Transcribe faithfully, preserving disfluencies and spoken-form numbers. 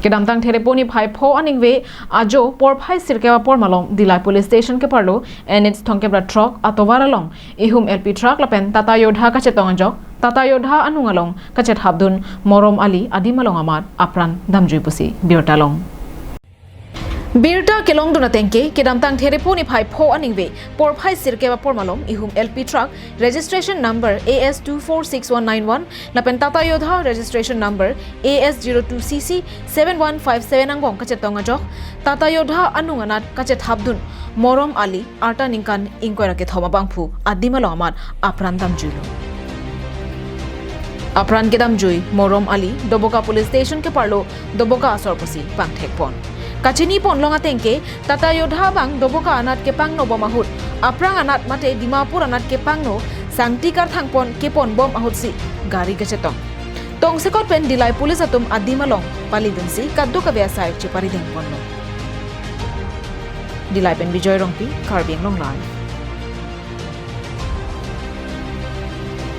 Kedamtang Therepo niphai pho aningve ajo porphai sirkep apor malom Dillai Police Station keparlo N H thomkep ra throk atovar along ihum L P truck lapen Tata Yodha kachetong ajok Tata Yodha anung along kachethapdun Morom Ali adim along amat apran damjui pusi birta long. Birta kelongdun atengke, kedamtang Therepo niphai pho aningve porphai sirkep apor malom ihum L P truck registration number A S two four six one nine one lapen Tata Yodha registration number A S zero two C C seven one five seven angbong kachetong ajok Tata Yodha anung anat kachethapdun Morom Ali arta ningkan ingkoi ra kethom abangphu adim along amat apran damjuilo. Apran kedamjui Morom Ali Doboka Police Station keparlo Doboka asor pusi pangthekpon. Kachiniponlong atengke Tata Yodha abang Doboka anat kepangno bom ahut, aphrang anat mate Dimapur anat kepangno sangti karthangpon keponbom ahutsi gari kachetong. Tongsekot pen Dillai Police atum adim along palidunsi kadokave asai cheparidengponlo. Dillai pen Bijoy Rongpi, Karbi Anglong Live.